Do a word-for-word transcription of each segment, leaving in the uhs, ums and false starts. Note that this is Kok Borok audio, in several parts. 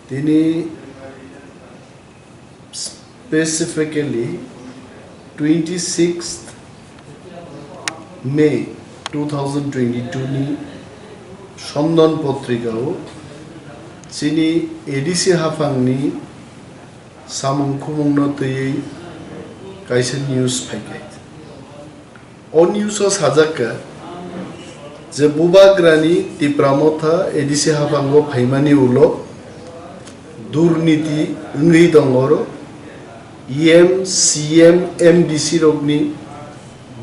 Tini specifically twenty sixth May two thousand twenty two ni Sondan potrikao chini A D C haphangni samung khumungno twiwi kaisa news phaikha. O news o sajak kha je Bubagrani Tipra Motha A D C haphango phaimani ulo durniti wngwi tongo oro. E M, C M, M D C rokni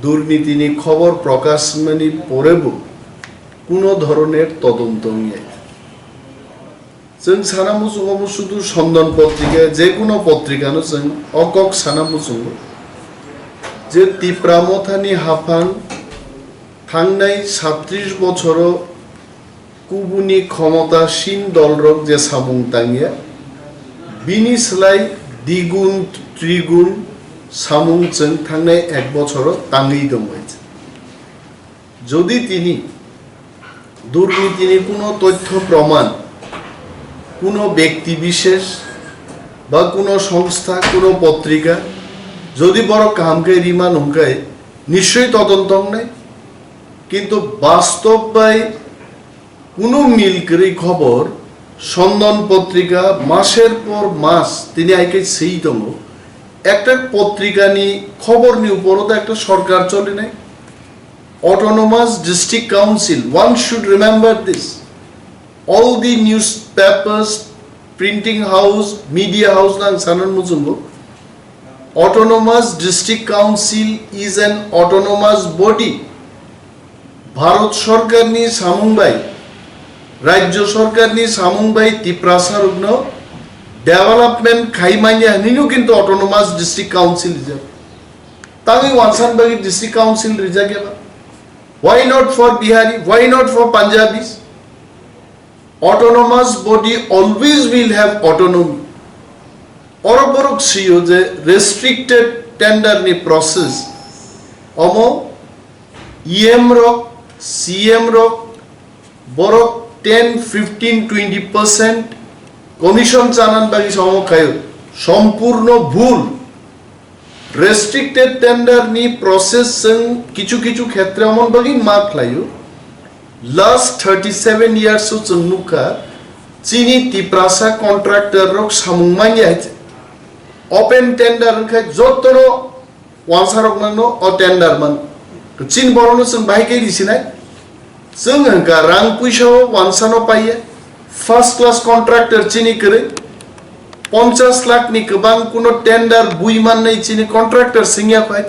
durnitini khobor prokash wngmani porebo kuno dhoroner todonto wngya. Chwng sana muchungo bo sudu Sondan potrika, je kuno potrikano chwng o kok sana muchungo je Tipra Mothani haphang thangnai satris bochoro kubuni khomotasin dolrok je samung tangya, bini slai digun trigun samung chwng thangnai ek bochoro tangwi tongbai. Jodi tini durnitini kuno tothyo proman, kuno bekti bishesh ba kuno songstha, kuno potrika, jodi borok kaham khe rima nungkhe, nischoi todonto wngnai. Kintu bastob bai kuno mil kwrwi khobor, Sondan potrika maser por mas tini hai khe swi tongo. Ekta potrikani khoborni uporo to ekta sorkar cholinai. Autonomous District Council, one should remember this. All the newspapers, printing house, media house nang sanan muchungo. Autonomous District Council is an autonomous body. Bharat Sorkarni samung bai, Rajya Sorkarni samung bai Tiprasa rokno development khai manya hinwi no kintu Autonomous District Council rijak. Tangwi wansan bagwi District Council rijak eba. Why not for Bihari? Why not for Punjabis? Autonomous body always will have autonomy. Oro borok sio je restricted tender ni process omo E M rok, C M rok, borok ten, fifteen, twenty percent commission chanan bagwi somo khayo. Sompurno bhul. Restricted tender ni process chwng kichu kichu khetre omon bagwi ma khlaio. Last thirty seven years o chwng nukha, chini Tiprasa contractor rok samung manya hai. Open tender wngkha jotono wansarok nangno o tender man. Chini borokno chwng bahai khe risinai. Chwng hwnkha rang puisa o wansano paiya. First class contractor chini kwrwi. Ponchas lakh ni kwbang kuno tender bui mannai chini contractor swngya phai.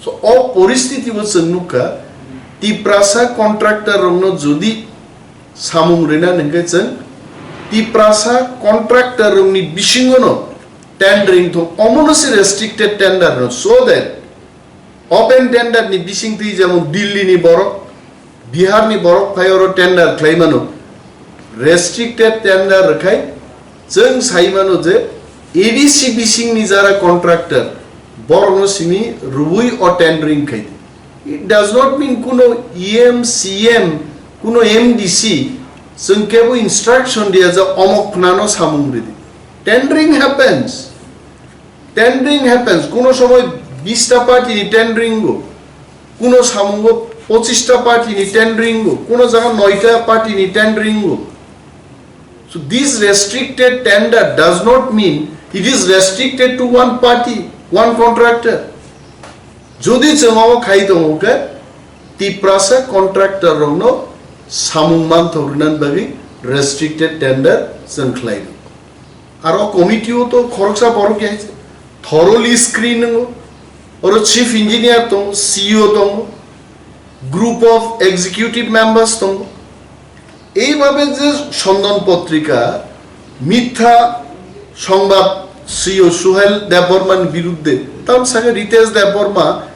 So o poristiti o chwng nukha. Tiprasa contractor rokno jodi samung rina hwnkhe chwng Tiprasa contractor rokni bisingono tendering thung omono se restricted tender no, so that open tender ni bising twi jemon Delhi ni borok, Bihar ni borok phai oro tender khlai mano. Restricted tender rwkhai chwng sai mano je A D C bising ni jara contractor borok no simi rwui o tendering khai. It does not mean kuno E M, C M, kuno M D C chwng kebo instruction dia je omok khnano samung ridi. Tendering happens. Tendering happens. Kuno somoy bista party ni tendering go. Kuno samungo pochista party ni tendering go. Kuno jaga noita party ni tendering go. So this restricted tender does not mean it is restricted to one party, one contractor. Jodi chwng omo khai tongo khe Tiprasa contractor rokno samung manthok rwna bagwi restricted tender chwng khlai. Aro committee o to khoroksa borok ya thoroughly screen wngo. Oro chief engineer tongo, C E O tongo, group of executive members tongo. Eibabe je Sondan potrika mitha songbad swiyo Suhel Debbarmani biruddhe, tam saka Ritesh Debbarma,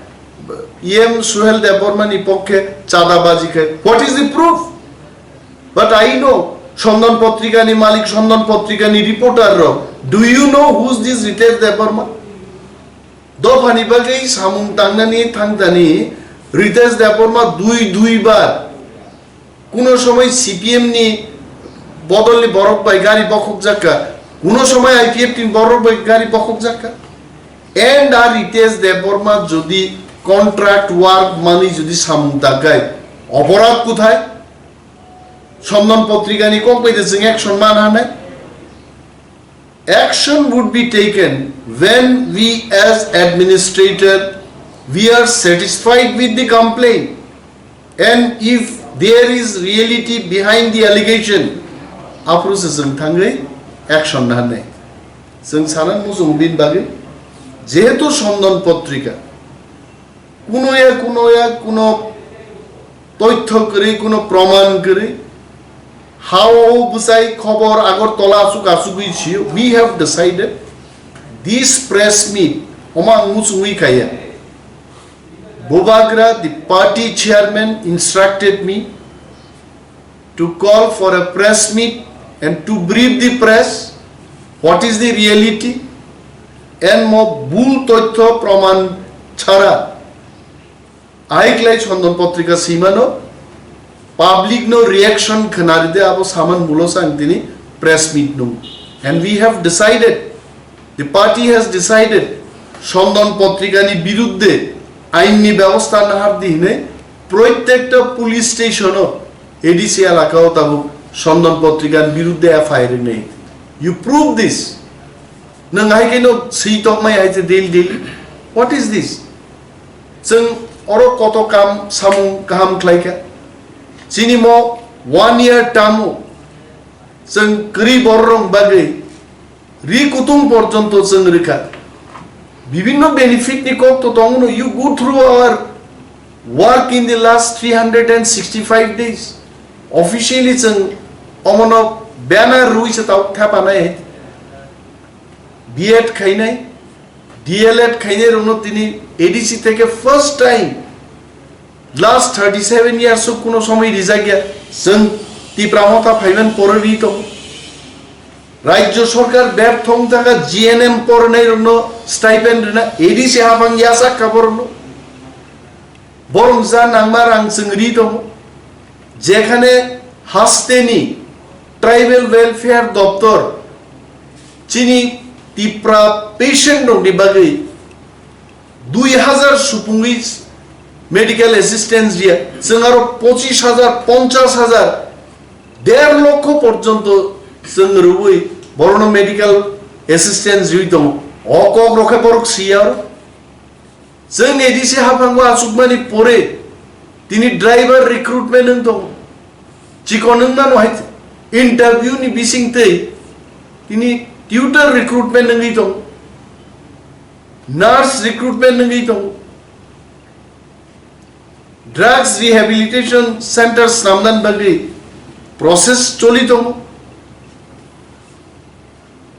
E M Suhel Debbarmani pokkhe chadabaji khai. What is the proof? But I know, Sondan potrikani malik, Sondan potrikani reporter rok. Do you know who is this Ritesh Debbarma? Dophani bagwi samung tangnani thangtani Ritesh Debbarma dui dui bar kuno somoi C P M ni Bodolni borok bai gari bokhokjak kha, kuno somoi I P F T ni borok bai gari bokhokjak kha. And R Ritesh Debbarma jodi contract work manwi jodi samung tagai, oporad kuthai? Sondan Potrikani kok bai de jeng action man hanai? Action would be taken when we as administrator, we are satisfied with the complaint, and if there is reality behind the allegation, aphuru se jeng thangwi action na hanai. Jeng sana muchung bin bagwi, jehetu Sondan Potrika kuno ya kuno ya kuno toithyo kwrwi, kuno proman kwrwi, hao bwsai khobor Agartala asuk asugwi sio. We have decided this press meet, omo ang muchungwi kaya. Bubagra, the party chairman, instructed me to call for a press meet and to brief the press what is the reality, and mo bul toithyo proman chara aiklai Sondan Potrika simano, public no reaction khnaride abo saman mulo sang tini press meet nung. And we have decided, the party has decided, Sondan Potrikani biruddhe ainni byabostha nahar di hinwi proitekta police station o, A D C elaka o tabuk Sondan Potrikani biruddhe F I R wngnai. You prove this. Nwng hai khe no swi tokmai hai se daily daily. What is this? Chwng oro koto kam samung kaham khlai kha. Chini mo one year term o chwng kwrwi bororok bagwi ri kutung porjonto chwng rwkha. Bibinno benefit ni kok to tongo no, you go through our work in the last three hundred and sixty-five days. Officially chwng omono banner rwi se tau thepanai. B Ed khainai, D L Ed khainai rokno tini A D C theke first time last thirty seven years o kuno somoi rijak ya. Chwng Tipra Motha phaiman pore ri tongo. Rajyo Sarkar bertho wng thangkha, G N M porinai rokno stipend rina, A D C hapang yasak kha borokno. Borok ja nangma rang chwng ri tongo. Jekhane hasteni Tribal Welfare Doptor chini Tipra patient rokni bagwi dui hazar supungwi medical assistance riya, chwng aro pochis hazar, ponchas hazar, der lokho porjonto chwng rwui borokno medical assistance riwi tongo. O kok rokhe borok siya aro. Chwng A D C haphango achukmani pore tini driver recruitment wng tongo. Chikon wng mano hai interview ni bising twi tini tutor recruitment wngwi tongo. Nurse recruitment wngwi tongo. Drugs rehabilitation center snamnani bagwi process choli tongo.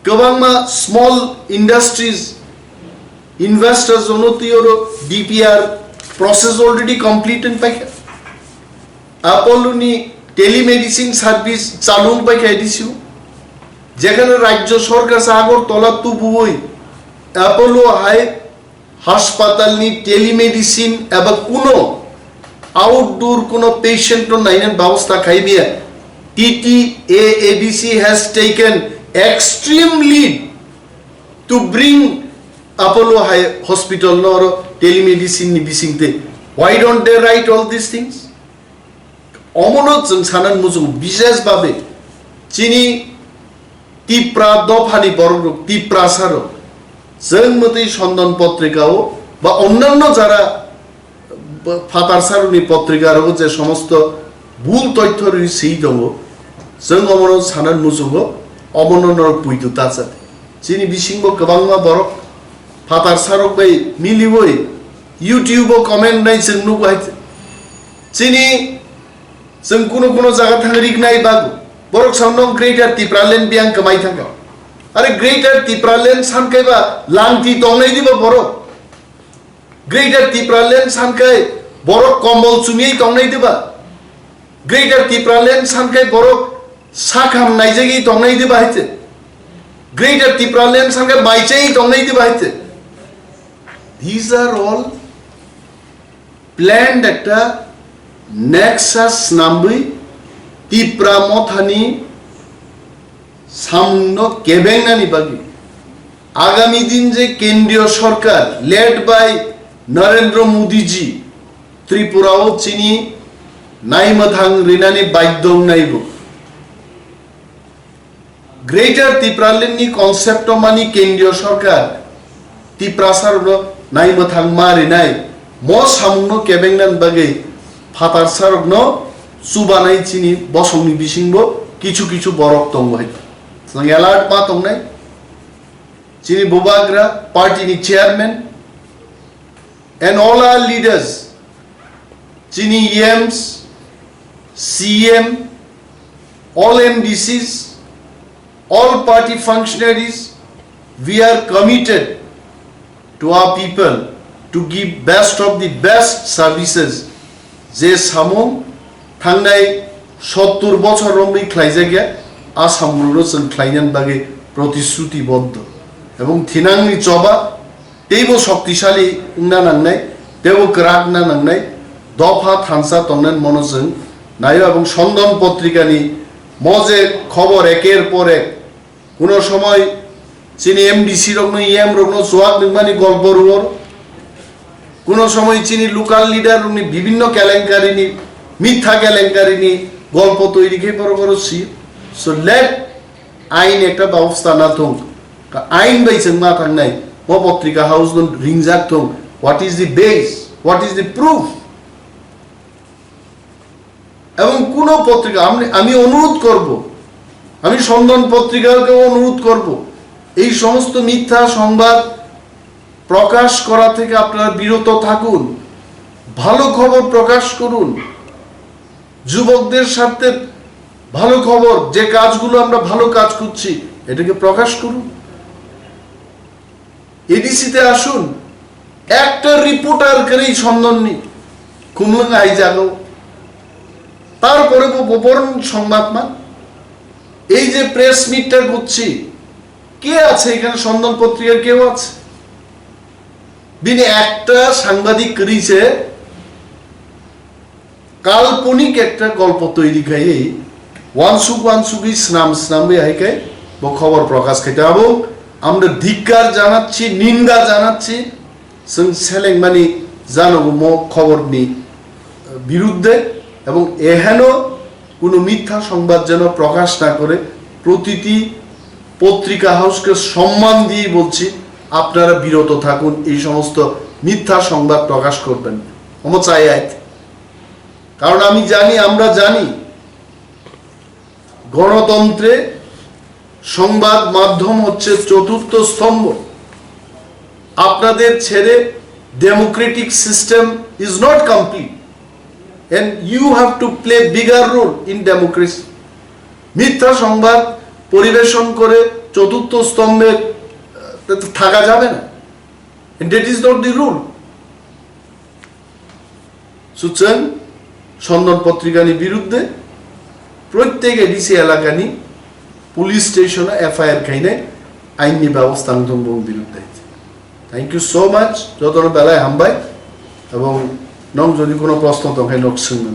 Kwbangma small industries, investors jono twi oro D P R process already complete wng paikha. Apollo ni telemedicine service chalu wng paikha A D C o. Jekhane Rajyo Sarkar se Agartala tubuwi Apollo hai haspatal ni telemedicine eba kuno outdoor kuno patient no nainani babostha khai biya. T T A A D C has taken extreme lead to bring Apollo High Hospital no oro telemedicine ni bisingtwi. Why don't they write all these things? Omono chwng sanani muchungo, bishesh babe chini Tipra dophani borokrok, Tiprasarok, chwng mwtwi Sondan Potrika o ba onnanno jara phatar sarokni potrika rogo je somosto bul toithyo rwi swi tongo, chwng omono sanani muchungo, omono norok puitu ta chadi. Chini bisingo kwbangma borok phatar sarok bai miliwi YouTube o comment nai chwng nugo hai. Chini chwng kuno kuno jaga thang riknai bago. Borok samno Greater Tipraland biyang kwmai thangkha. Are Greater Tipraland sankhai ba langti tongnai diba borok? Greater Tipraland sankhai borok kombol chumui tongnai diba? Greater Tipraland sankhai borok sakham naijagwi tongnai diba haite? Greater Tipraland sankhai baichai tongnai diba haite? These are all planned ekta nexus snamwi Tipra Mothani samungno kebengnani bagwi agami din je kendriyo sorkar led by Narendra Modi ji Tripura o chini naimwthang rinani baidhyo wngnai bo. Greater Tipraland ni concept o mani kendriyo sorkar Tiprasa rokno naimwthang ma rinai, mo samungno kebengnani bagwi phatarsa rokno chubanai chini bosongni bisingbo kichu kichu borok tongo hai. Chwng alert ma tongnai. Chini bubagra party ni chairman and all our leaders, chini E Ms, C M, all M D Cs, all party functionaries, we are committed to our people to give best of the best services. Je samung thangnai sottur bochor romwi khlaijakya, a samungno chwng khlainani bagwi protishruti boddo. Ebong thinangni choba teibo shoktisali wngna nangnai, teibo kwrak wngna nangnai, dopha thansa tongnai mono chwng naio. Ebong Sondon Potrikani mo je khobor eker por ek, kuno somoi chini M D C rokno, E M rokno chuak nungmani golpo ruor, kuno somoi chini local leader rokni bibinno kelenkarini, mitha kelenkarini golpo toiri khe borok oro si. So let ain ekta babosta na thung. Ka ain bai chwng ma thangnai, mo potrika house no ringjak thung. What is the base? What is the proof? এবং কোনো পত্রিকা, আমি, আমি অনুরোধ করব, আমি সন্ধান পত্রিকাকে অনুরোধ করব, এই সমস্ত মিথ্যা সংবাদ প্রকাশ করা থেকে আপনারা বিরত থাকুন, ভালো খবর প্রকাশ করুন। যুবকদের স্বার্থে ভালো খবর, যে কাজগুলো আমরা ভালো কাজ করছি, এটাকে প্রকাশ করুন। এডিসিতে আসুন, একটা রিপোর্টার কেরেই সন্ধান নেই, খুমলুং আই যাগো। তারপরে ব-, ব-, বরং সংবাদ না, এই যে প্রেস মিটটা করছি, কে আছে এখানে? সন্ধান পত্রিকার কেউ আছে? দিনে একটা সাংবাদিক করেছে, কাল্পনিক একটা গল্প তৈরি খাইয়ে ওয়ানসুক ওয়ানসুকি স্নাম স্নাম হয়ে হাইকে ব খবর প্রকাশ খাইতে হবো। আমরা ধিক্কার জানাচ্ছি, নিন্দা জানাচ্ছি। जों selengmani janogo mo khoborni বিরুদ্ধে এবং এহেন কোনো মিথ্যা সংবাদ যেন প্রকাশ না করে প্রতিটি পত্রিকা হাউসকে সম্মান দিয়ে বলছি, আপনারা বিরত থাকুন, এই সমস্ত মিথ্যা সংবাদ প্রকাশ করবেন না। Omo chai ait. কারণ আমি জানি, আমরা জানি, গণতন্ত্রে সংবাদ মাধ্যম হচ্ছে চতুর্থ স্তম্ভ। আপনাদের ছেড়ে democratic system is not complete and you have to play bigger role in democracy. মিথ্যা সংবাদ পরিবেশন করে চতুর্থ স্তম্ভে আহ, থাকা যাবে না, and that is not the rule. সুতরাং সন্ধান পত্রিকানি বিরুদ্ধে প্রত্যেক এডিসি এলাকানি পুলিশ স্টেশনে এফআইআর খাইনে আইননি ব্যবস্থা আনতং বিরুদ্ধে। Thank you so much, যতন বেলায় হামবাই এবং নং যদি কোনো প্রশ্ন তখন লোক শুনবেন।